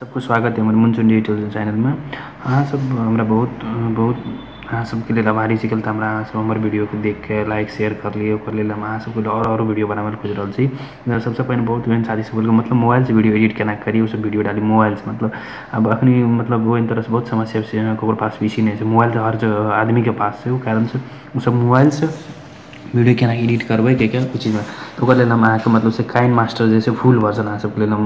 सबको स्वागत है हमर मुनचुन डिजिटल चैनल में। अहाँ सब हमरा बहुत बहुत अहाँ सबके लेल आभारी छी। तऽ हमरा अहाँ सब हमर वीडियो के देख के लाइक शेयर कर लिए, ओकर लेल हम अहाँ सबके और वीडियो बनाबै खोज रहल छी। सबसे पहिने बहुत एहन साथी सब मतलब मोबाइल से वीडियो एडिट केना करी, ओ सब वीडियो डाली मोबाइल से। मतलब अब अखनी मतलब ओहि तरह से बहुत समस्या छै, ककरो पास पीसी नहीं छै, मोबाइल तऽ हर आदमी के पास छै। ओ कारण से ओ सब मोबाइल से वीडियो केना एडिट करबै के ओ चीजमे, तऽ ओकर लेल हम अहाँके मतलब से काइन मास्टर जे छै फुल वर्जन अहाँ सबके लेल हम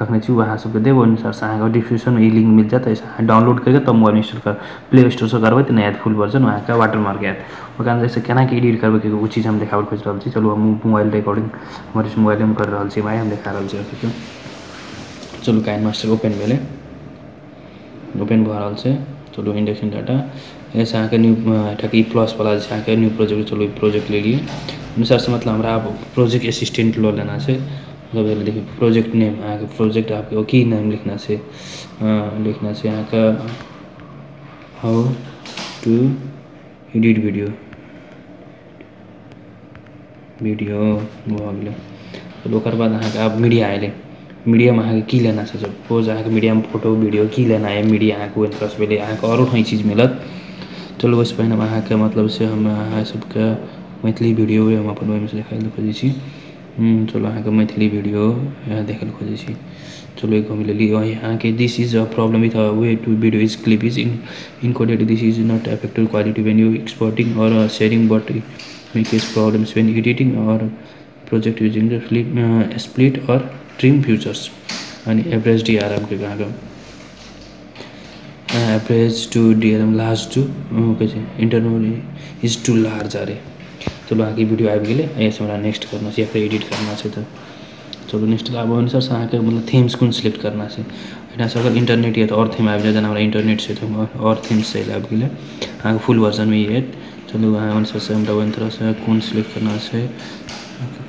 रखने छी, ओ अहाँ सबके देब। ओहि अनुसारसँ अहाँके डिस्क्रिप्शनमे ई लिंक मिल जायत, एहिसँ अहाँ डाउनलोड करिके तब मोबाइल इंस्टॉल कर प्ले स्टोरसँ करबै तऽ नहि आयत फुल वर्जन, अहाँके वाटर मार्क आयत। ओकर कारण से केना के एडिट करबै के ओ चीज हम देखाबै खोजि रहल छी। चलू हम मोबाइल रिकॉर्डिंग हमर मोबाइलेमे कर रहल छी भाई, हम देखा रहल छी अहाँके। चलू काइन मास्टर ओपन भेलै, ओपन भऽ रहल छै। चलू इंडेक्सिंग डाटा एहिसँ अहाँके न्यू एहिठाम ई प्लसवला जे छै अहाँके न्यू प्रोजेक्ट, चलू ई प्रोजेक्ट लेलियै। अनुसारसँ मतलब हमरा आब प्रोजेक्ट असिस्टेंट लऽ लेना छै। मतलब देखियौ प्रोजेक्ट नेम, अहाँके प्रोजेक्ट आपके की नाम लिखना छै, लिखना छै अहाँके how to edit video, video भऽ गेलै। ओकर बाद अहाँके आब मीडिया अयलै। मीडियामे अहाँके की लेना छै, सपोज अहाँके मीडियामे फोटो वीडियो की लेना है, मीडिया अहाँके ओहि तरहसँ भेलै, अहाँके आओरो ठाम ई चीज मिलत। चलू ओहिसँ पहिने अहाँके मतलब से हम अहाँ सबके मैथिली वीडियो हम अपन ओहिमे से देखै लए खोजै छी। चलू अहाँके मैथिली वीडियो देखै लए खोजै छी। चलू एक हम लेली। अहाँके this is a problem with way to video is clip is encoded, this is not affected quality when you exporting or sharing but may cause problems when editing or project using the flip split or trim features. अनि average DRM के अहाँके average to DRM large to कहै छै internal is to large. अरे चलू अहाँके video आबि गेलै, एहिसँ हमरा नेक्स्ट करना छै या फेर एडिट करना छै। तऽ चलू नेक्स्ट आब अनुसारसँ अहाँके मतलब थीम्स कोन सिलेक्ट करना छै। एहिठामसँ अगर इंटरनेट यऽ तऽ आओर थीम आबि जायत, जेना हमरा इंटरनेट छै तऽ आओर थीम्स से आबि गेलै, अहाँके फुल वर्जनमे ई आयत। चलू अहाँ अनुसारसँ हमरा ओहि तरहसँ कोन सिलेक्ट करना छै,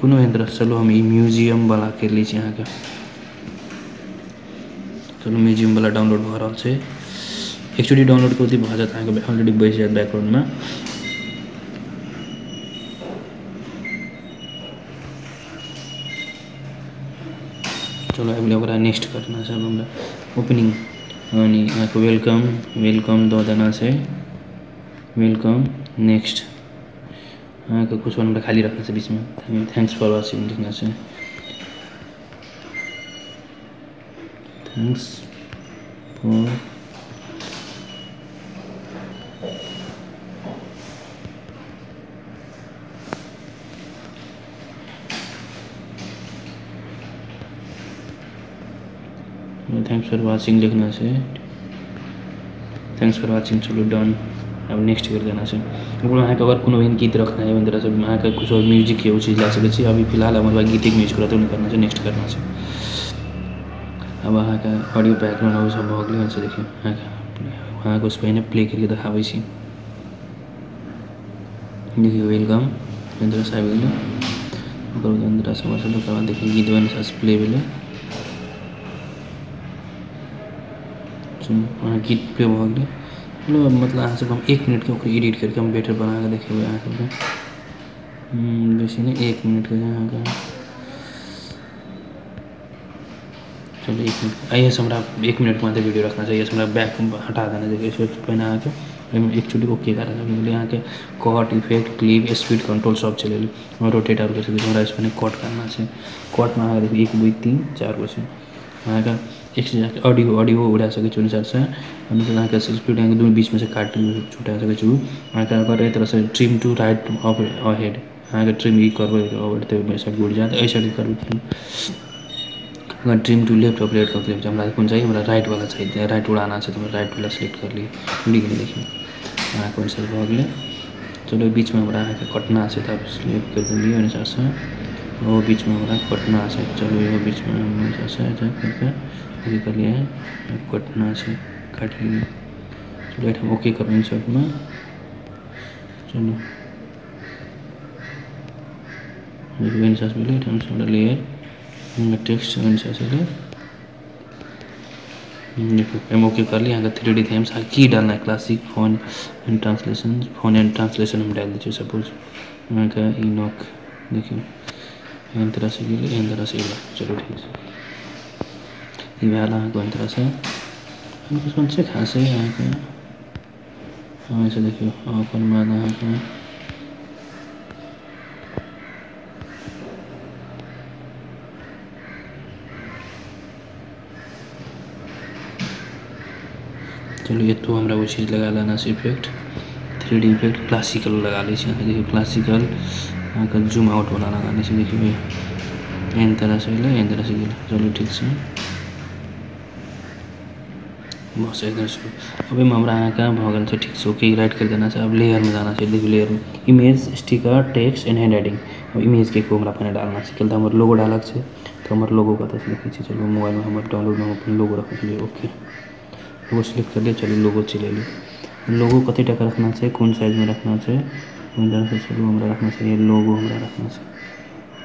कोनो एहन तरहसँ। चलू हम ई म्यूजियमवला करि लै छी अहाँके। चलू म्यूजियमवला डाउनलोड भऽ रहल छै। एक्चुअली डाउनलोड करू भऽ जायत अहाँके, ऑलरेडी बैसि जायत बैकग्राउंडमे। चलू आबि गेलै, ओकरा नेक्स्ट करना छै। हमरा ओपनिंग यानी अहाँके welcome welcome दऽ देना छै, welcome next. अहाँके कुछो हमरा खाली रखना छै बीचमे, thanks for watching लिखना छै, thanks for thanks for watching लिखना छै, thanks for watching. चलू डन, अब नेक्स्ट कर देना छै। अहाँके अगर कोनो एहन गीत रखना है ओहि तरहसँ अहाँके कुछो म्यूजिक के ओ चीज लए सकै छी। अभी फिलहाल हमर गीतेके म्यूजिक रहतै, ओ नहि करना छै, नेक्स्ट करना छै। अब अहाँके ऑडियो बैकग्राउंड ओ सब भऽ गेलै। देखियौ अहाँके ओहिसँ पहिने प्ले करिके देखाबै छी। देखियौ welcome एहि तरहसँ आबि गेलै। ओकर बाद एहि तरहसँ ओकर बाद देखियौ गीत ओहि अनुसारसँ प्ले भेलै। अहाँ गीत प्ले भऽ गेलै। मतलब अहाँ सबके हम 1 मिनटके ओकर एडिट करके हम बेटर बनाके देखेबै अहाँ सबके, बेसी नहि 1 मिनटके अहाँके। चलू 1 मिनट, एहिसँ हमरा 1 मिनटके मात्र वीडियो रखना छै, एहिसँ हमरा बैक हटा देना छै। एहिसँ पहिने अहाँके एहिमे एक्चुअली ओके करा गेलै। अहाँके cut effect clip speed control सब चलि गेलै, रोटेट आर करि सकै छी। हमरा एहिसँ पहिने कट करना छै। कटमे अहाँके देखियौ 1 2 3 4 गो छै। अहाँके एक ऑडियो ऑडियो उड़ा सकै छी अनुसारसँ, अनुसार अहाँके स्पीड अहाँके दुनू बीचमे से काट छुटा सकै छी। अहाँके अगर एहि तरहसँ trim to right of ahead अहाँके ट्रिम ई करबै तऽ एहि साइड उड़ि जायत, एहि साइड करबै अगर trim to left off left off left. हमरा कोन चाही, हमरा राइटवला चाही, राइट उड़ाना छै तऽ हमरा राइटवला सिलेक्ट कर लियै, उड़ि गेलै। देखियौ अहाँके अनुसार भऽ गेलै। चलू बीचमे हमरा अहाँके कटना छै तऽ आब सिलेक्ट करि देलियै अनुसारसँ, ओ बीचमे हमरा कटना छै। चलू इहो बीचमे अनुसारसँ करिके ओके करलियै, कटना छै, काटि लियै। चलू एहिठाम ओके करबै इनशॉटमे। चलू अनुसार भेलै, एहिठाम हमरा लेयर टेक्स्ट अनुसार भेलै। देखियौ ओके कर लियै। अहाँके 3D themes की डालना है, classic phone and translation, phone and translation हम डालि दै छियै। सपोज अहाँके इनोक देखियौ एहन तरहसँ गेलै, एहन तरहसँ एलै। चलू ठीक छै। ई भेल अहाँके ओहि तरहसँ किछु छै खासे अहाँके। देखियौ ओकर बाद अहाँके चलू एतौ हमरा ओ चीज लगा लेना छै इफेक्ट, 3D effect classical लगा लै छी। देखियौ क्लासिकल अहाँके जूम आउट वाला लगा लै छी। देखियौ एहन तरहसँ एलै, एहन तरहसँ गेलै। चलू ठीक छै, बस एहन तरहसँ। अब एहिमे हमरा अहाँके भऽ गेल छै, ठीक छै, ओके राइट करि देना छै। अब लेयरमे जाना छै। देखियौ लेयरमे image, sticker, text and hand writing. अब इमेजके एको हमरा पहिने डालना छै, किया तऽ हमर लोगो डालक छै, तऽ हमर लोगो कतऽसँ देखै छी। चलू मोबाइलमे हमर डाउनलोडमे हम अपन लोगो रखने छलियै। ओके लोगो सिलेक्ट करलियै, चलू लोगो चलि एलै। लोगो कते टाका रखना छै, कोन साइजमे रखना छै, कोन तरहसँ। चलू हमरा रखना छै लोगो, हमरा रखना छै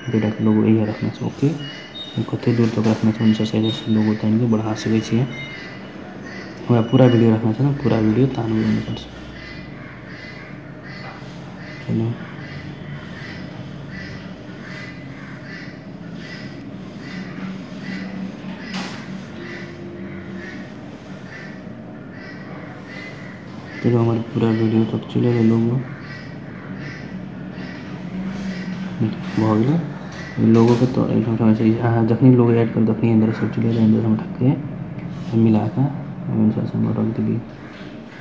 एते टाका लोगो, इएह रखना छै। ओके कते दूर तक रखना छै, उनसब साइजसँ लोगो तानिके बढ़ा सकै छियै। हमरा पूरा वीडियो रखना छै ने, पूरा वीडियो तानबै अनुसारसँ। चलू चलो हमारे पूरा वीडियो तक चले गए लोगो भऽ गेलै। लोगोके तो अहाँ जखनी लोगो ऐड करू तखनी अन्दर सब चलि गेलै। अन्दर हम ठकके मिलाकऽ अनुसारसँ हम रख देलियै।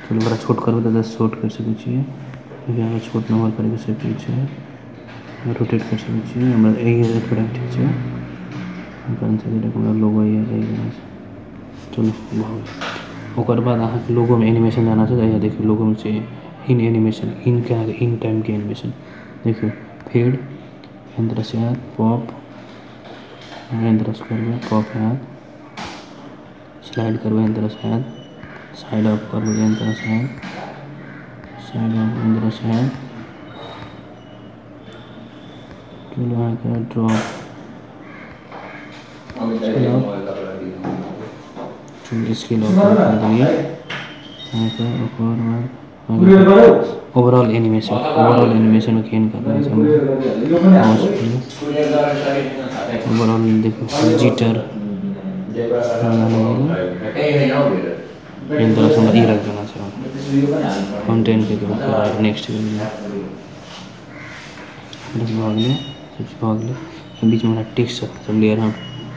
चलू ओकरा छोट करबै तऽ छोट करि सकै छियै, अहाँ छोट नम्बर करैके सब चीज छै, रोटेट करि सकै छियै। हमरा एहि थोड़ा ठीक छै, हमरा लोगो एहि। चलू भऽ गेल। ओकर बाद अहाँके लोगोमे एनिमेशन जाना छै। तऽ देखियौ लोगोमे छै इन एनिमेशन, इन के अहाँके इन टाइमके एनिमेशन। देखियौ फेड एहन तरहसँ आयत, पॉप एहन तरहसँ करबै, पॉप आयत, स्लाइड करबै एहन तरहसँ आयत, साइड अप करबै एहन तरहसँ आयत, साइड अप एहन तरहसँ आयत। चलू अहाँके ड्रॉप, चलू स्केल अप कर देलियै अहाँके। ओकर बाद ओवरऑल एनिमेशन, ओवरऑल एनिमेशन केहन करना छै ओवरऑल। देखियौ जिटर एहन तरहसँ हमरा ई रख देना छै। कंटेंटके नेक्स्ट भऽ गेलै, सब चीज भऽ गेलै। बीचमे हमरा टेक्स्ट रखना छै लेयर।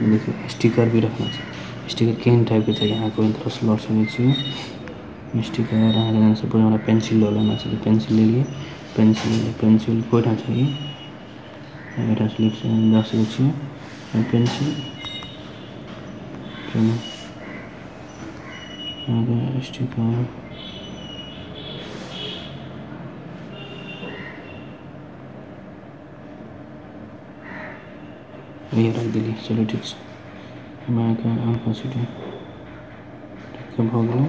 देखियौ स्टिकर भी रखना छै। स्टिकर केहन टाइपके चाही अहाँके ओहि तरहसँ लऽ सकै छियै स्टिकर। अहाँके जेना सपोज हमरा पेंसिल लऽ लेना छै तऽ पेंसिल लेलियै, पेंसिल लेलियै, पेंसिल कोइठाम चाही एहिठाम सिलेक्ट दऽ सकै छियै पेंसिल। चलू अहाँके स्टिकर इएह रख देलियै। चलू ठीक छै, अहाँके अल्फा सिटी भऽ गेलै।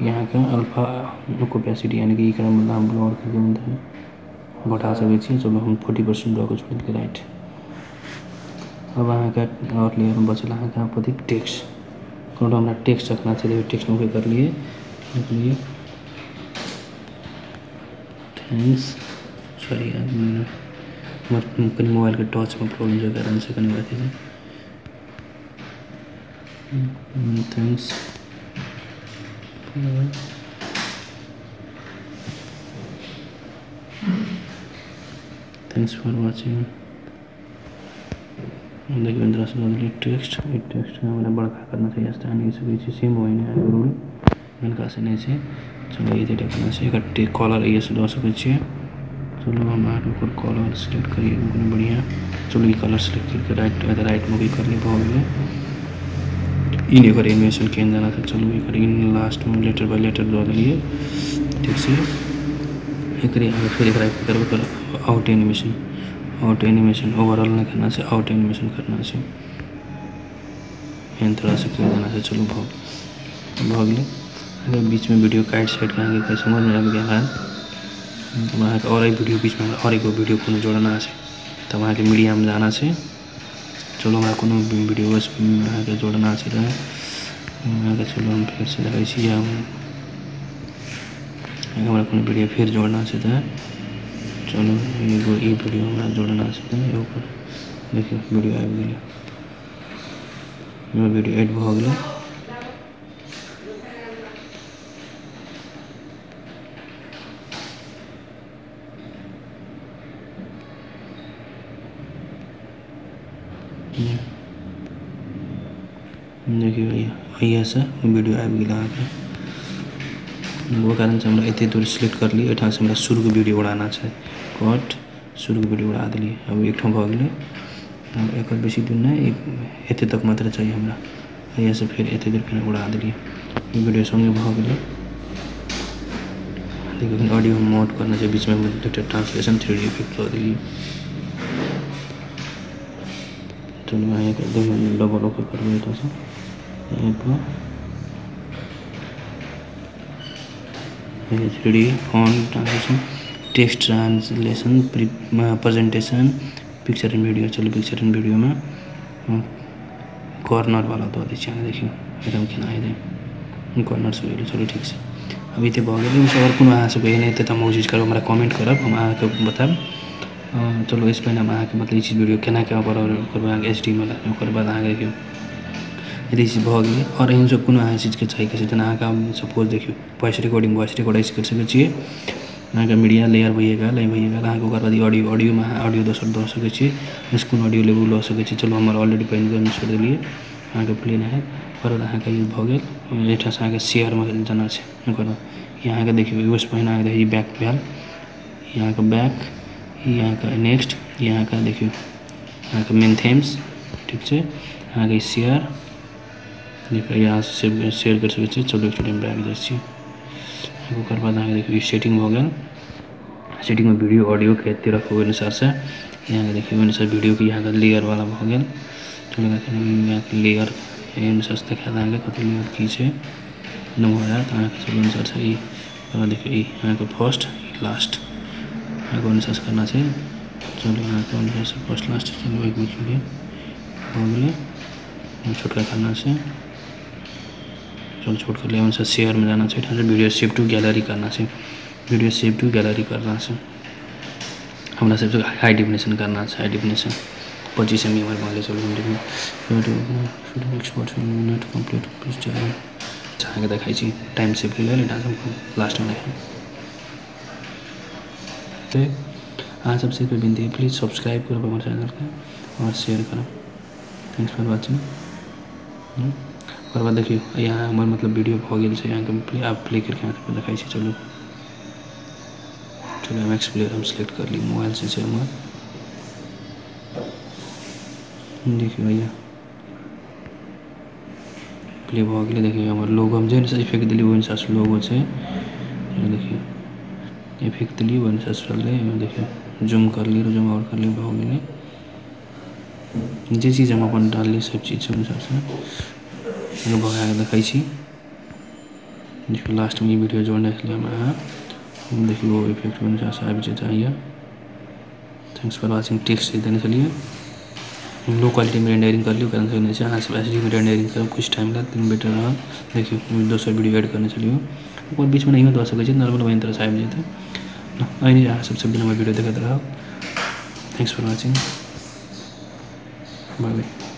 यहाँके अल्फा ओपेसिटी यानी कि एकरा मतलब हम ब्लर करके मतलब घटा सकै छी। चलू हम 40% दऽ कऽ छोड़ि देलियै राइट। अब अहाँके आओर लेयरमे बचल अहाँके कथी टेक्स्ट, कोनो हमरा टेक्स्ट रखना छै। देखियौ टेक्स्ट ओके करलियै, लिखलियै thanks. Sorry हमर कनि मोबाइलके टचमे प्रॉब्लम छै, कारणसँ कनि अथी छै। Thanks thanks for watching. देखियौ इधर से बदली टेक्स्ट, ई टेक्स्ट हमरा बड़का करना चाहिए, स्थानीय सकै छी सेम ओहिने रूल हिनका से नहि छै। चलू ई करना छै, एकर कलर एहिसँ दऽ सकै छियै। चलू हम अहाँके ओकर कलर सिलेक्ट करियै कोनो बढ़िआँ। चलू ई कलर सिलेक्ट करिके राइट राइटमे भी करलियै, भऽ गेलै। इन एकर एनिमेशन केहन जाना छै। चलू एकर इन लास्टमे लेटर बाय लेटर दऽ देलियै, ठीक छै। एकरे अहाँके फेर एकरा करबै कर out animation, out animation overall नहि करना छै, आउट एनिमेशन करना छै। एहन तरहसँ करि देना छै। चलू भऽ गेलै। बीचमे वीडियो काटि साटि कऽ अहाँके समझमे आबि गेल हैत। अहाँके आओर एक वीडियो बीचमे आओर एगो वीडियो कोनो जोड़ना छै तब अहाँके मीडियामे जाना छै। चलू हमरा कोनो वीडियो अहाँके जोड़ना छै तऽ अहाँके चलू हम फेरसँ देखै छी। हमरा कोनो वीडियो फेर जोड़ना छै तऽ चलू एगो ई वीडियो हमरा जोड़ना छै तऽ एगो देखियौ वीडियो आबि गेलै। वीडियो एड भऽ गेलै। देखियौ भैया से वीडियो आबि गेल अहाँके। ओ कारण से हमरा एते दूर सिलेक्ट करलियै, एहिठाम से हमरा शुरूके वीडियो उड़ाना छै। कट शुरूके वीडियो उड़ा देलियै। अब एकठाम भऽ गेलै। आब एकर बेसी दूर नहि, एते तक मात्र चाहिए हमरा। यहाँ से फिर एते दूर फेर उड़ा देलियै, वीडियो संगे भऽ गेलै। देखियौ ऑडियो मोड करना छै, बीचमे एकटा ट्रांसलेशन 3D इफेक्ट दऽ देलियै। चलू अहाँके डबल ओके करबै एतऽसँ पर 3D font translation text translation presentation picture in video. चलू पिक्चर इन वीडियो में कॉर्नर वाला दऽ दै छी। अहाँ देखियौ एकदम केना हेतै कॉर्नर से गेलै। चलू ठीक छै, अब एते भऽ गेलै। अगर कोनो अहाँ सबके एहन हेतै तऽ हम ओ चीज करब, हमरा कमेंट करब, हम अहाँके बतायब। चलू एहिसँ पहिने हम अहाँके मतलब ई चीज वीडियो केना केना करबै अहाँके HD में। ओकर बाद अहाँके देखियौ ई चीज भऽ गेलै। आओर एहन सब कोनो अहाँ चीजके चाही छै, जेना अहाँके सपोज देखियौ वॉइस रिकॉर्डिंग, वॉइस रिकॉर्ड ऐसे करि सकै छियै। अहाँके मीडिया लेयर भइए गेल, ई भइए गेल अहाँके। ओकर बाद ऑडियो, ऑडियोमे अहाँ ऑडियो दोसर दऽ सकै छी, कोन ऑडियो लेबू लऽ सकै छी। चलू हमर ऑलरेडी बनि गेल, छोड़ि देलियै अहाँके प्लेन है। ओकर बाद अहाँके ई भऽ गेल। एहिठामसँ अहाँके शेयरमे जाना छै। ओकर बाद अहाँके देखियौ ओहिसँ पहिने अहाँके देखियौ बैक भेल, ई अहाँके बैक, ई अहाँके नेक्स्ट, ई अहाँके देखियौ अहाँके मेन थीम्स, ठीक छै। अहाँके शेयर देखियौ यहाँ से शेयर करि सकै छी। चलू एक बैक जाइ छी। ओकर बाद अहाँके देखियौ सेटिंग भऽ गेल। सेटिंगमे वीडियो ऑडियो के एते रखू ओहि अनुसारसँ। यहाँ देखियौ ओहि अनुसार वीडियोके यहाँ लेयर वाला भऽ गेल। चलू अहाँके लेयर एहि अनुसारसँ देखायत अहाँके कते लेयर की छै भऽ जायत अहाँके। चलू अनुसारसँ ई देखियौ ई अहाँके फर्स्ट लास्ट अहाँके अनुसारसँ करना छै। चलू अहाँके अनुसारसँ फर्स्ट लास्ट। चलू एक बीचमे भऽ गेलै, छोटका करना छै। चलो छोट कर लिया। अनुसार शेयर में जाना चाहिए, वीडियो सेव टू गैलरी करना छै, वीडियो सेव टू गैलरी करना छै। हमरा सबसे हाई डेफिनेशन करना छै, हाई डेफिनेशन 25 MB हमर भऽ गेलै। चलू मिनट कम्प्लीट अहाँके देखाइ छी टाइम सेव के लेल। एहिठाम लास्टमे देखाइ अहाँ सबसे विनती है, प्लीज सब्सक्राइब करब हमर चैनलके और शेयर करब। Thanks for watching. ओकर बाद देखियौ यहाँ हमर मतलब वीडियो भऽ गेल छै। अहाँके आब प्ले करके अहाँके देखाइ छी। चलू चलू MX player हम सिलेक्ट कर ली, मोबाइल से छै हमर। देखियौ भैया प्ले भऽ गेलै। देखियौ हमर लोगो हम जे अनुसार इफेक्ट देलियै ओहि अनुसारसँ लोगो छै। देखियौ इफेक्ट देलियै ओहि अनुसारसँ चललै। देखियौ जूम करलियै, जूम आउट करलियै, भऽ गेलै। जे चीज हम अपन डाललियै सब चीज छै अनुसारसँ भऽ देखै छी। देखियौ लास्टमे ई वीडियो जोड़ने छलियै हम अहाँ। देखियौ इफेक्ट अनुसारसँ आबि जेतै यहाँ। Thanks for watching. Text देने छलियै, लो क्वालिटीमे रेंडरिंग करलियै, कारण से नहि छै। अहाँ सब HD में रेंडरिंग करब कुछ टाइम लागत, लेकिन बेटर रहत। देखियौ दोसर वीडियो एड करने छलियै, ओकर बीचमे नहियो दऽ सकै छी, नॉर्मल वही तरहसँ आबि जेतै। एहिने अहाँ सब दिन हमर वीडियो देखैत रहब। Thanks for watching, bye bye.